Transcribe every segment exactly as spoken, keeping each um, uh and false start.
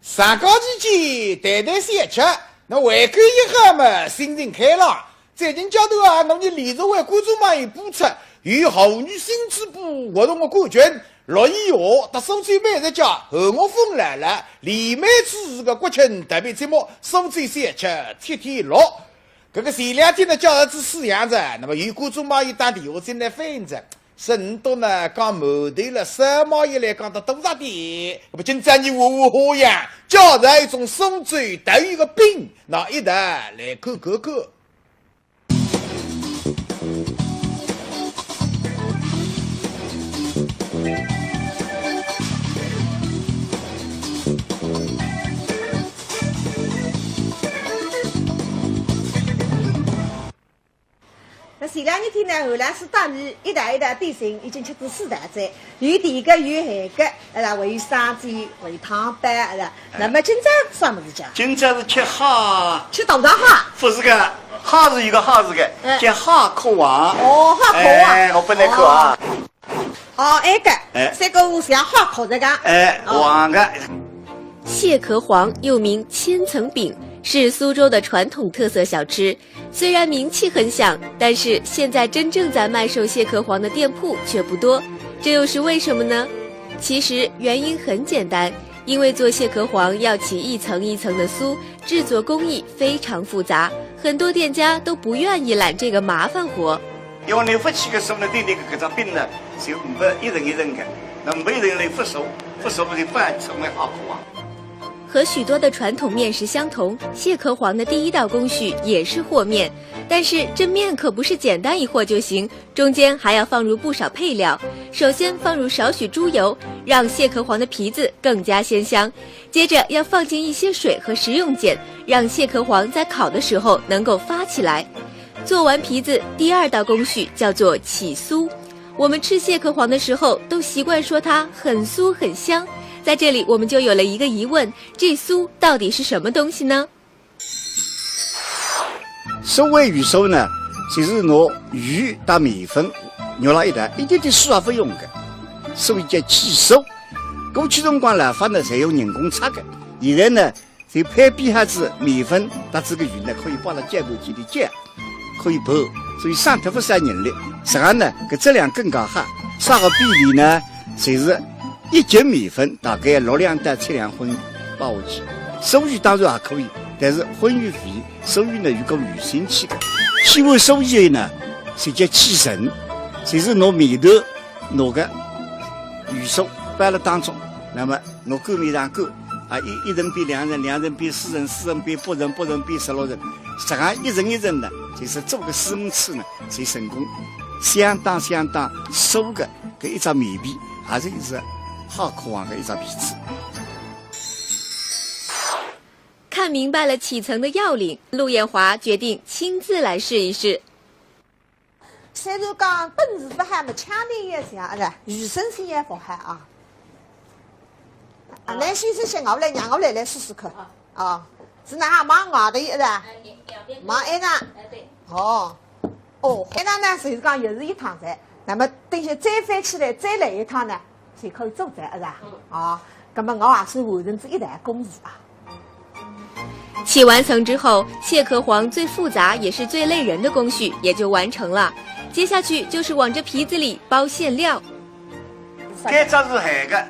上街期间谈谈小吃，那回顾一下嘛，心情开朗。最近街头啊，我伲连续为观众朋友播出由妇女心智部活动的冠军陆一华搭苏州美食家侯岳峰来了，连麦主持的国庆特别节目《苏州小吃七天乐》。搿个前两天呢，介绍仔四样子，那么有观众朋友打电话进来反映着， 说倷笃呢，讲馒头了，烧卖也来讲得多着点。搿么今朝伲换换花样，介绍一种苏州特有的饼，那一道来看看看。那前两日天呢，侯老师带伲一道一道点心，已经吃仔四道菜，有甜个，有咸个，阿拉还有生煎，还有汤包，阿拉。那么今朝啥物事介？今朝是吃蟹。吃大闸蟹？勿是个，蟹是有个蟹字个，哎。叫蟹壳王。哦，蟹壳王。哎，我拨倷看啊。哦。 哦，哎个，哎。这个像蟹壳这个。哎，哦。王个。蟹壳黄又名千层饼，是苏州的传统特色小吃。虽然名气很响，但是现在真正在卖售蟹壳黄的店铺却不多，这又是为什么呢？其实原因很简单，因为做蟹壳黄要起一层一层的酥，制作工艺非常复杂，很多店家都不愿意揽这个麻烦活。 因为倷勿起个酥呢，对倷个搿只饼呢，就呒不一层一层个，那呒不一层一层勿酥，勿酥勿就勿成为蟹壳黄。和许多的传统面食相同，蟹壳黄的第一道工序也是和面，但是这面可不是简单一和就行，中间还要放入不少配料。首先放入少许猪油，让蟹壳黄的皮子更加鲜香。接着要放进一些水和食用碱，让蟹壳黄在烤的时候能够发起来。 做完皮子，第二道工序叫做起酥。我们吃蟹壳黄的时候，都习惯说它很酥很香。在这里，我们就有了一个疑问：这酥到底是什么东西呢？所谓油酥呢，就是拿油搭面粉揉辣一道，一点点水也勿用个，所以叫起酥。过去辰光呢，反正侪用人工搓个，现在呢， 就配比好仔面粉搭仔个油呢，可以摆辣攪拌机里攪，可以拌，所以省脱勿少人力。实际上呢，搿质量更加好。啥个比例呢？就是一斤面粉大概六两到七两浑油摆下去。酥油当然也可以，但是浑油肥，酥油呢有股油腥气个。起完酥以后呢，就叫起层，就是拿面团，拿个油酥包辣当中，那么 拿擀面杖擀，啊，一，一层变两层，两层变四层，四层变八层，八层变十六层，实际上一层一层呢，就是做个四五次呢，就成功。相当相当酥个，搿一只面皮，也是一只蟹壳黄个一只皮子。看明白了起层的要领，陆艳华决定亲自来试一试。 虽然讲本事勿好，么腔调也像，啊，是，语声先要学好啊。啊，倷先生先，我来，让我来，来试试看。啊，是哪哈忙外头，是吧？哎，两边。忙一趟。哎，对。哦，哦，一趟呢，就是讲又是一趟菜，那么等歇再翻起来，再来一趟呢，就可以做菜，是吧？嗯。啊，那么我也是完成这一道工序啊。 起完层之后，蟹壳黄最复杂也是最累人的工序也就完成了。接下去就是往这皮子里包馅料。搿只是咸个，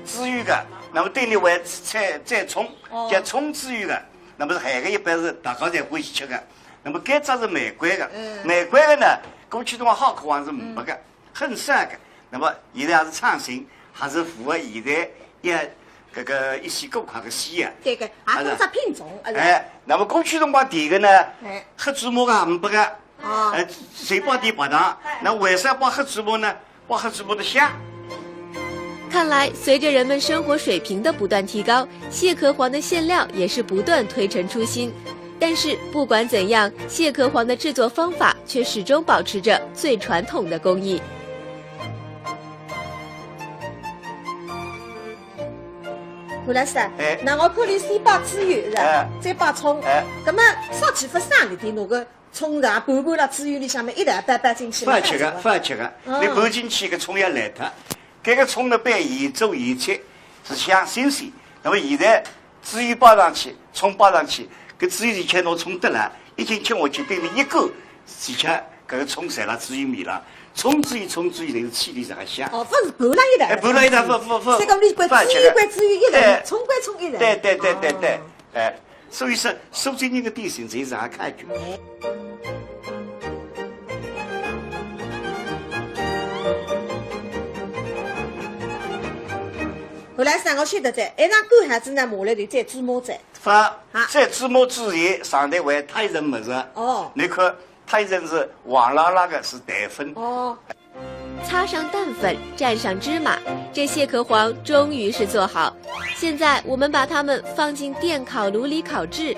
猪油个，那么对里还再，再葱，哦。叫葱猪油个，那么是咸个一般是大家侪欢喜吃个。那么搿只是玫瑰个，嗯。玫瑰个呢，过去辰光蟹壳黄是没个，嗯。 很少个。那么现在还是创新，还是符合现在一，搿个一些顾客个需要。对个，也是只品种，啊，是。哎，那么过去辰光甜个呢，哎。黑芝麻个也没个，哦。哎，侪摆点白糖，哎。那为啥摆黑芝麻呢？摆黑芝麻个香。看来，随着人们生活水平的不断提高，蟹壳黄的馅料也是不断推陈出新。 但是不管怎样，蟹壳黄的制作方法却始终保持着最传统的工艺。吴老师啊，哎。那我看倷先摆猪油是吧？哎。再摆葱，哎。那么啥地方省力点，拿个葱啊，拌拌辣猪油里向面一道拌拌进去嘛，勿好吃个，勿好吃个。嗯。倷拌进去，搿葱要烂脱。搿个葱呢，摆现做现切，是香新鲜。那么现在猪油摆上去，葱摆上去，搿猪油里向拿葱得来，一进吃下去，对面一勾，里向搿个葱侪辣猪油面浪，葱猪油，葱猪油，侪是气里上香。哦，勿是拌了一道。哎，拌了一道，勿勿勿，这个里关猪油关猪油一道，哎，葱关葱一道。对对对对对，哦。哎，所以说，苏州人的点心侪是搿讲究。 后来是我晓得哉，一场干好仔呢，下来就再芝麻哉。勿，啊。再芝麻之前，上头还搭一层物事。哦。侬看，搭一层是黄辣辣个，是蛋粉。哦。擦上蛋粉，蘸上芝麻，这蟹壳黄终于是做好。现在我们把它们放进电烤炉里烤制。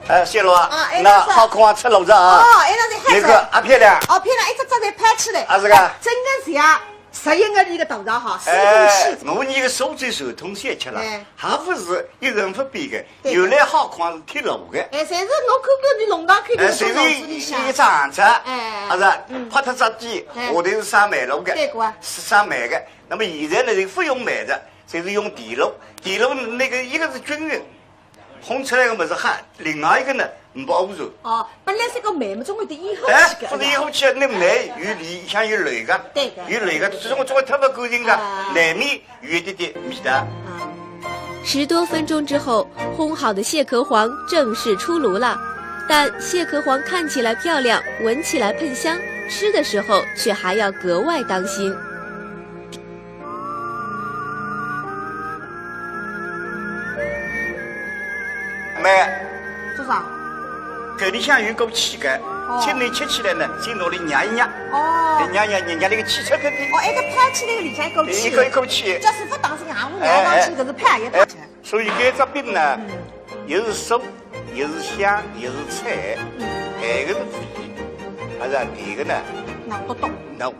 哎，谢谢啊，啊，哎，那是。那好看啊，出炉了啊。哦，哎，那是海参。那个啊，漂亮。哦，漂亮，一只只侪拍起来。啊，是个。哎，真的是呀，十一月里个大潮哈，四公尺。哎，我们个苏州传统小吃了，哎。还不是一成不变的，对的。原来好看是铁路的。哎，侪是我看看你弄堂口里哎，侪是一，一只行子，哎，还是，嗯。拍脱只底，哎。下头是上煤炉的，对个啊。是上煤的。那么现在呢，就不用煤的，侪是用电炉。电炉那个一个是均匀， 烘出来个物事好，另外一个呢，勿污染。哦，本来是个煤嘛，总归得烟火气个。哎，勿是烟火气，那煤有里向有漏个，对个。有漏个，总归总归特别干净个，啊。难免有一点点味道。啊。十多分钟之后，烘好的蟹壳黄正式出炉了。但蟹壳黄看起来漂亮，闻起来喷香，吃的时候却还要格外当心。 妹，做啥？搿里向有股气个，哦。请侬吃起来呢，先拿里捏一捏。哦。捏一捏，捏那个气出脱点。哦，埃个拍起来里向一股气。一股，一股气。假使勿当心啊，我捏上去搿是拍也拍起来。哎，哎。所以搿只饼呢，嗯。也是酥，也是香，也是脆，嗯。咸个是肥，还是甜个呢？那不懂。那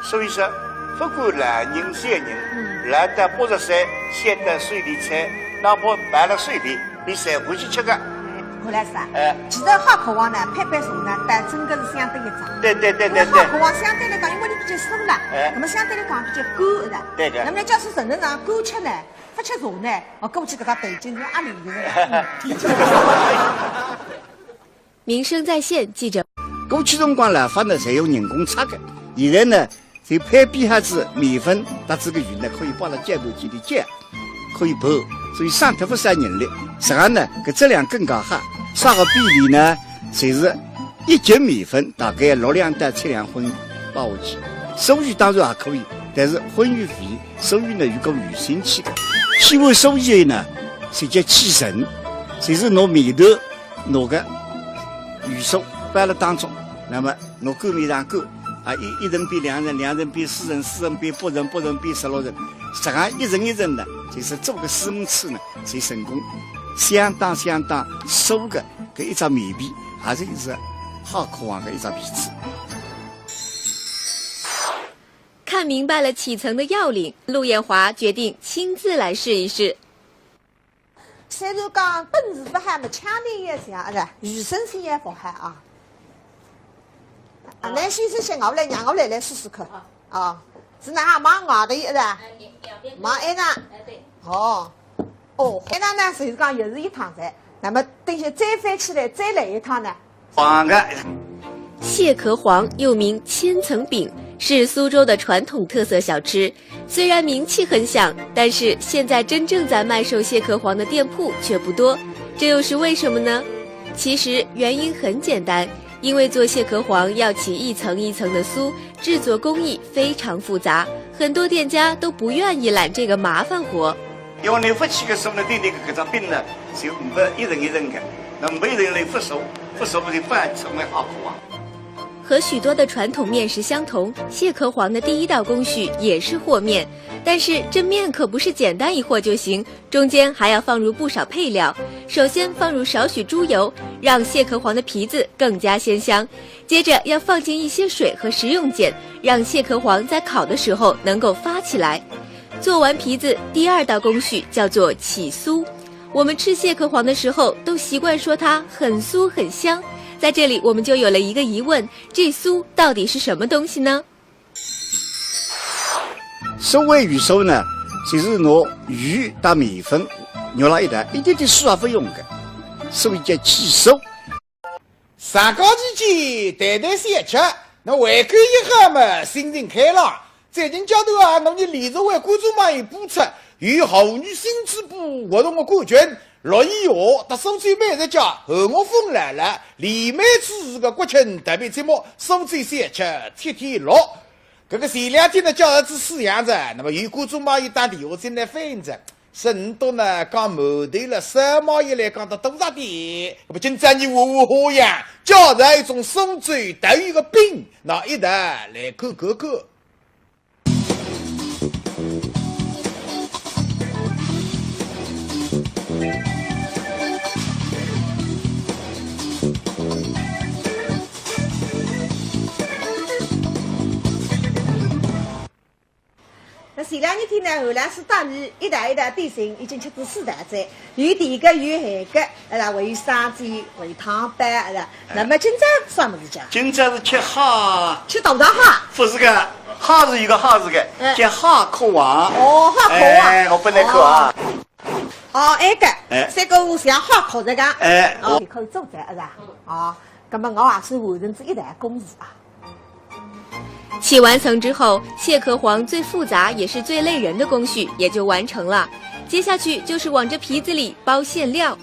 所以说，不管老人小人，嗯。老到八十岁，小到手里菜，哪怕摆辣手里，伊侪欢喜吃个。何老师啊，哎。其实蟹壳黄呢，配杯茶呢，倒真个是相得益彰。对对对对对。因为蟹壳黄相对来讲，因为伊比较酥啦，哎。那么相对来讲比较干，是吧？对个。那么假使成人上干吃呢，勿吃茶呢，我估计搿个头颈是压力有点大。嗯。 民生在线记者。过去辰光老法呢，侪用人工搓个，现在呢，就配比好仔面粉搭仔个油呢，可以摆辣攪拌机里攪，可以拌，所以省脱勿少人力。实际上呢，搿质量更加好。啥个比例呢？就是一斤面粉大概六两到七两浑油摆下去，酥油当然也可以，但是浑油肥，酥油呢有股油性气个。起碗酥油呢，是叫起层，就是拿面团 拿个油酥摆辣当中，那么拿干面上干，啊，一，一层变两层，两层变四层，四层变八层，八层变十六层，实际上一层一层呢，就是做个四五次呢，就成功。相当相当酥个搿一只面皮，也是一只蟹壳黄个一只皮子。看明白了起层的要领，陆艳华决定亲自来试一试。 虽然讲本事勿好么，腔调也像，是吧？余生心也勿好啊。啊，那先生先熬来，让我来来试试看。啊，是哪哈忙熬的，是吧？哎，两边都忙哎呢。哎，对。哦，哦，哎，那那就是讲也是一趟菜，那么等歇再翻起来再来一趟呢？ 黄个。蟹壳黄又名千层饼，是苏州的传统特色小吃。虽然名气很响，但是现在真正在卖售蟹壳黄的店铺却不多，这又是为什么呢？其实原因很简单，因为做蟹壳黄要起一层一层的酥，制作工艺非常复杂，很多店家都不愿意揽这个麻烦活。 因为侬勿起个酥呢，对搿只饼呢，就没一层一层个，那么一层一层勿熟，勿熟勿就反而成为蟹壳黄。和许多的传统面食相同，蟹壳黄的第一道工序也是和面，但是这面可不是简单一和就行，中间还要放入不少配料。首先放入少许猪油，让蟹壳黄的皮子更加鲜香。接着要放进一些水和食用碱，让蟹壳黄在烤的时候能够发起来。 做完皮子，第二道工序叫做起酥。我们吃蟹壳黄的时候，都习惯说它很酥很香。在这里，我们就有了一个疑问：这酥到底是什么东西呢？所谓鱼酥呢，就是拿鱼搭面粉肉辣一道，一点点水也勿用个，所以叫起酥。上讲期间谈谈小吃，那胃口一好嘛，心情开朗。最近街头啊，我伲连续为观众朋友播出由妇女新主播活动的冠军陆一华搭苏州美食家侯我峰来了，连麦主持的国庆特别节目《苏州小吃七天乐》。 搿个前两天呢，介绍仔四样子，那么有观众朋友打电话进来反映着，说倷笃呢讲馒头了，烧卖也来讲得多着点。那么今朝伲换换花样，介绍一种苏州特有的饼，那一道来看看看。 那前两日天呢，侯老师带伲一道一道点心，已经吃仔四道哉，有甜个，有咸个，呃，还有生煎，还有汤包，呃。哎。那么今朝啥物事介？今朝是吃虾。吃大闸蟹？勿是个，蟹是有个蟹字个，哎。叫蟹壳王。哦，蟹壳王。哎，我拨倷看啊。哦。哦，埃个，哎。三个像蟹壳实梗。哎，哦，我可以做哉，是吧？哦，那么我也是完成仔一道工序啊。 起完层之后，蟹壳黄最复杂也是最累人的工序也就完成了。接下去就是往这皮子里包馅料。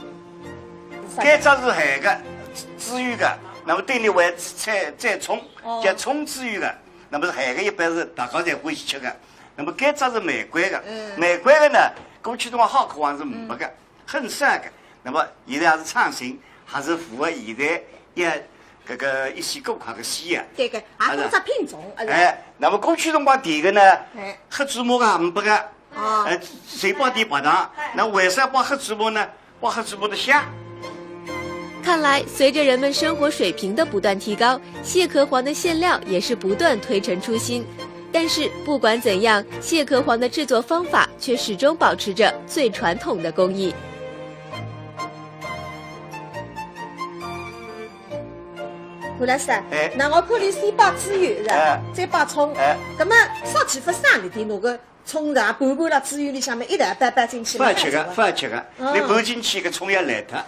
搿只是咸个，猪油个，那么对应为再再葱，哦。叫葱猪油个，那么是咸个一般是大家侪欢喜吃个。那么搿只是梅干个，嗯。梅干个呢，过去辰光蟹壳黄是没个，嗯。 很少个。那么现在还是创新，还是符合现在一，搿个一些顾客的需要。对个，也多只品种，啊，是吧？哎，那么过去辰光甜个呢，哎。黑芝麻个也没个，哦。哎，侪包甜白糖，哎。那为啥包黑芝麻呢？包黑芝麻的香。看来，随着人们生活水平的不断提高，蟹壳黄的馅料也是不断推陈出新。 但是不管怎样，蟹壳黄的制作方法却始终保持着最传统的工艺。侯老师啊，哎。那我看倷先包猪油是吧？哎。再包葱，哎。那么啥地方省力点，拿个葱啊拌拌辣猪油里向面一道包包进去嘛，勿好吃个，好吃个。勿好吃个。嗯。倷拌进去，搿葱要烂脱。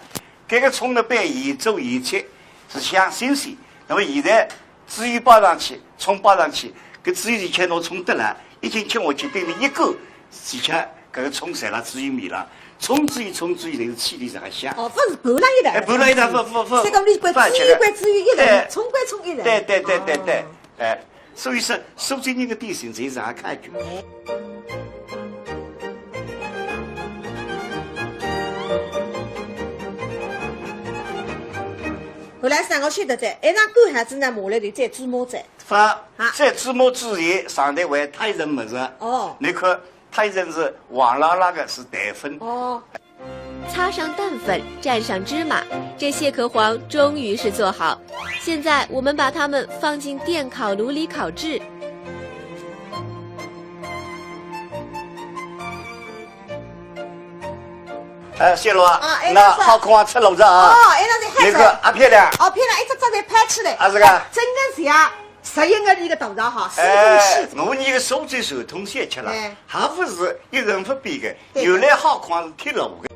搿个葱呢，拌盐做盐吃，是香新鲜。那么现在 猪油包上去，葱包上去，搿猪油里向拿葱得了，一径吃下去，对面一灌，而且搿个葱侪辣猪油面浪，葱猪油，葱猪油，侪是气里实梗香。哦，勿是拌辣一道。哎，拌辣一道，勿，勿，勿，三个里关，勿好吃个。猪油关猪油一层，哎。葱关葱一层。对，对，对，对，对，哦。哎，所以说，苏州人的点心侪是搿讲究。哎。 侯老师，我晓得哉，埃上灌好仔呢，麻辣头再芝麻哉。勿，啊。再芝麻之前，上头还搭一层物事。哦。倷看，搭一层是黄辣辣个，是蛋粉。哦。擦上蛋粉，蘸上芝麻，这蟹壳黄终于是做好。现在我们把它们放进电烤炉里烤制。 哎，谢谢啊。啊，哎，那是。那好看啊，出炉子啊。哦，哎，那是黑色。那个啊，漂亮。哦，漂亮，一只只侪拍起来。啊，是个。哎，真的是啊，十一月里个大闸蟹，水中戏。哎，我伲个苏州传统小吃了，哎。还勿是一成不变个，对。原来好看是铁路个。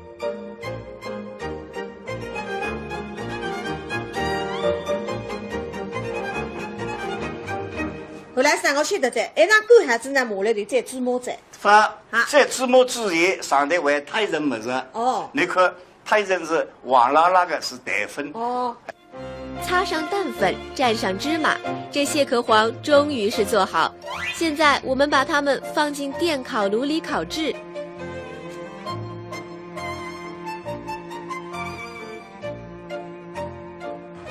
侯老师，我晓得哉，埃上灌好仔呢，麻辣头再芝麻哉。勿，啊。再芝麻之前，上头还搭一层物事。哦。倷看，搭一层是黄辣辣个，是蛋粉。哦。擦上蛋粉，蘸上芝麻，这蟹壳黄终于是做好。现在我们把它们放进电烤炉里烤制。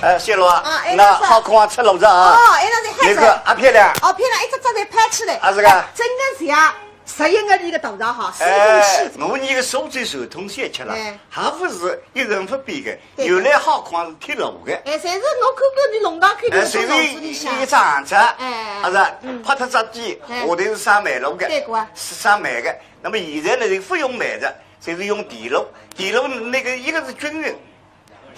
哎，谢谢啊。啊，哎，那是。那好看啊，出炉子啊。哦，哎，那是黑色。那个啊，漂亮。哦，漂亮，一只只侪拍起来。啊，是个。哎，真的是啊，十一月里个大闸蟹，水中戏。哎，我伲个苏州传统小吃了，哎。还勿是一成不变个，对。原来好看是铁路个。哎，侪是我看看伲弄堂口头，哎，侪是一，一只行子，哎，啊是，嗯。拍脱只底，哎。下头是生煤炉个，对个啊。是生煤个。那么现在呢，就勿用煤了，侪是用电炉，电炉那个一个是均衡，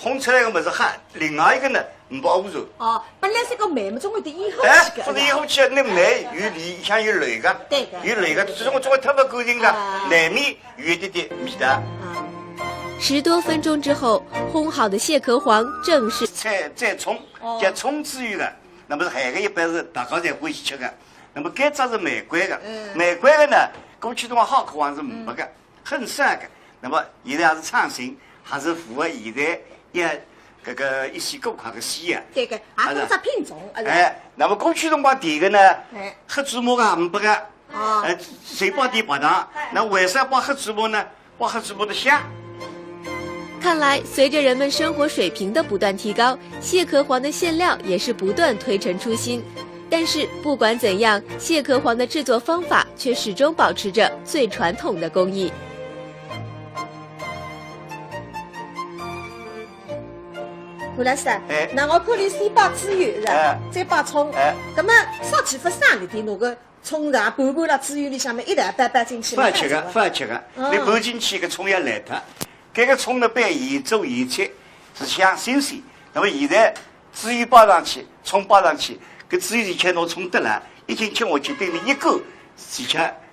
烘出来个物事黑，另外一个呢，没污染。哦，本来是个霉嘛，总归得咽下去个。哎，勿是咽下去，那霉有里向有泪个，对个。有泪个，总归总归忒勿干净个，啊。难免有一点点味道。啊。十多分钟之后，烘好的蟹壳黄正式再再冲，哦。叫冲之油个，那么是咸个一般是大家侪欢喜吃个，那么搿只是梅干个，嗯。梅干个呢，过去辰光蟹壳黄是没个。嗯。 很少个。那么现在还是创新，还是符合现在一搿个一些顾客个需要。对个，还是只品种，啊，是吧？哎，那么过去辰光甜个呢，哎。黑芝麻个也没个，哦。哎，随便点白糖，那为啥摆黑芝麻呢？摆黑芝麻的香。看来，随着人们生活水平的不断提高，蟹壳黄的馅料也是不断推陈出新。但是，不管怎样，蟹壳黄的制作方法 却始终保持着最传统的工艺。吴老师啊，哎。那我看侬先摆猪油是吧？哎。再摆葱，哎。那么啥地方省力点，拿个葱啊、拌拌辣猪油里向面一道摆摆进去嘛，勿好吃个，勿好吃个。嗯。侬拌进去，搿葱要烂脱。搿个葱呢，摆现做现切，是香新鲜。那么现在 猪油摆上去，葱摆上去，搿猪油里向拿葱得来，一径吃下去，对面一口，而且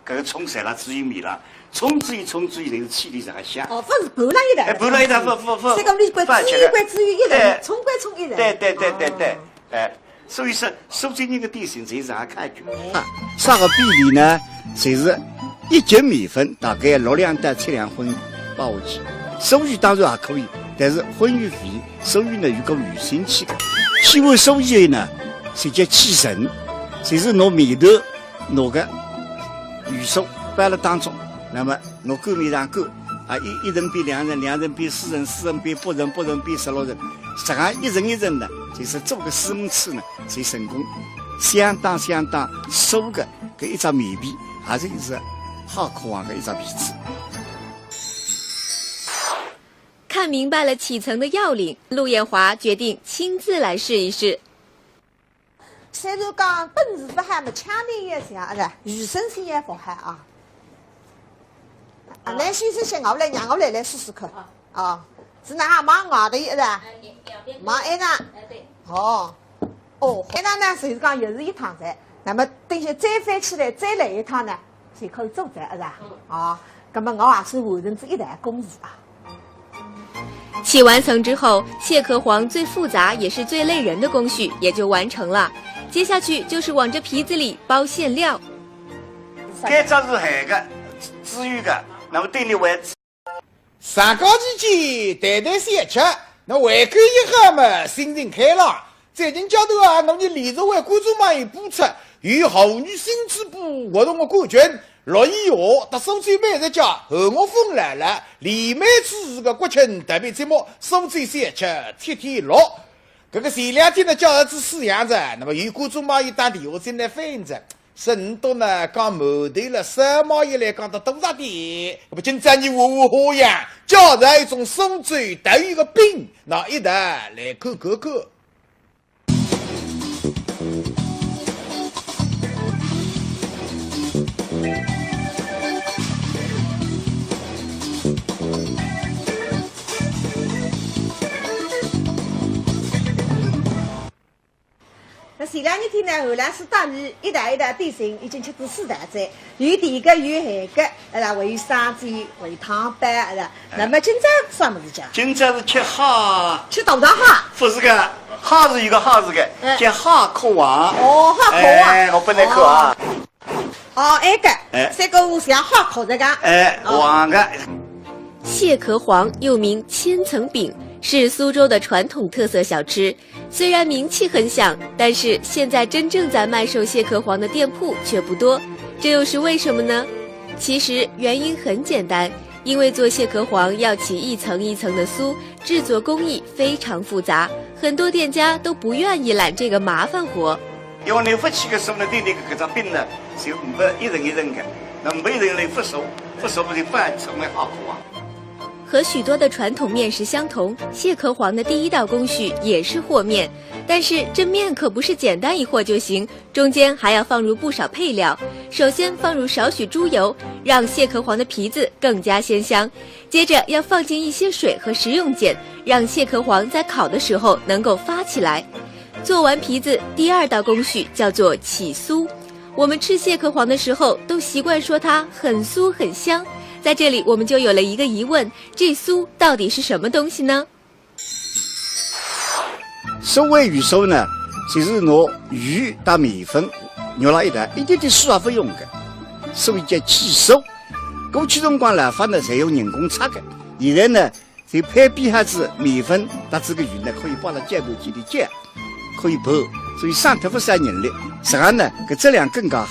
搿个葱侪辣猪油面浪，葱猪油，葱猪油，侪是气里实个香。哦，勿是拌辣一道。哎，拌辣一道，勿勿勿，搿个里边勿吃个。猪油归猪油一层，哎。葱归葱一层。对对对对对，哦。哎，所以说，苏州人个点心侪是搿讲究。啊，啥个比例呢？就是一斤面粉，大概六两到七两粉摆下去。苏油当然也可以，但是粉油肥， 苏油呢，有个油性气个。气完苏油呢，就叫气层，就是拿面团，拿个油酥包辣当中，那么拿擀面杖擀，啊，一，一层变两层，两层变四层，四层变八层，八层变十六层，实梗一层一层呢，就是做个四五次呢，就成功。相当相当酥个搿一只面皮，也是一只蟹壳黄个一只皮子。 看明白了起层的要领，陆艳华决定亲自来试一试。虽然讲本事勿好嘛，腔调也像，是吧？语声先要学好啊。啊，侬先生先，我来，让我来，来试试看。啊，是哪哈？往外头一，是吧？哎，两边。往一上。哎，对。哦。 哦，海南呢，就是讲又是一趟菜，那么等歇再翻起来再来一趟呢，就可以做菜，是吧？嗯。啊，那么我也是完成这一道工序啊。起完层之后，蟹壳黄最复杂也是最累人的工序也就完成了。接下去就是往这皮子里包馅料。搿只是咸个，猪油个，那么对侬为 上讲期间谈谈小吃，那回顾一下嘛，心情开朗。最近街头啊，我们连续为观众朋友播出由妇女新主播活动的冠军陆一华，搭苏州美食家何我峰来了，连麦主持的国庆特别节目《苏州小吃天天乐》。搿个前两天呢，介绍仔四样子，那么有观众朋友打电话进来反映着， 说倷笃呢，讲馒头了，烧卖也来讲得多着点。那么今朝伲换换花样，介绍一种苏州特有的饼，那一道来看看看。 那前两日天呢，韩老师带伲一道一道点心，已经吃仔四道菜，有甜个，有咸个，呃，还有生煎，还有汤包，呃，哎。那么今朝啥物事讲？今朝是吃虾。吃大闸蟹？勿是个，蟹是有个蟹字个，哎。叫蟹壳黄。哦，蟹壳黄。哎，我本来看啊。哦。哦，埃个，哎。三个我想蟹壳这个。哎，哦。黄个。 蟹壳黄又名千层饼，是苏州的传统特色小吃。虽然名气很响，但是现在真正在卖售蟹壳黄的店铺却不多，这又是为什么呢？其实原因很简单，因为做蟹壳黄要起一层一层的酥，制作工艺非常复杂，很多店家都不愿意揽这个麻烦活。 因为侬勿起个酥呢，对侬搿只饼呢，就没一层一层个，那没一层一层勿熟，勿熟勿就反而成为蟹壳黄。和许多的传统面食相同，蟹壳黄的第一道工序也是和面，但是这面可不是简单一和就行，中间还要放入不少配料。首先放入少许猪油，让蟹壳黄的皮子更加鲜香。接着要放进一些水和食用碱，让蟹壳黄在烤的时候能够发起来。做完皮子，第二道工序叫做起酥。我们吃蟹壳黄的时候，都习惯说它很酥很香。在这里，我们就有了一个疑问：这酥到底是什么东西呢？所谓鱼酥呢，就是拿鱼搭面粉肉辣一道，一点点水也勿用个，所以叫起酥。过去辰光老法呢，侪用人工搓个，现在呢，就配比下子面粉搭仔个鱼呢，可以把它攪拌起来攪，可以拌，所以省脱勿少人力，实际上呢，搿质量更加好。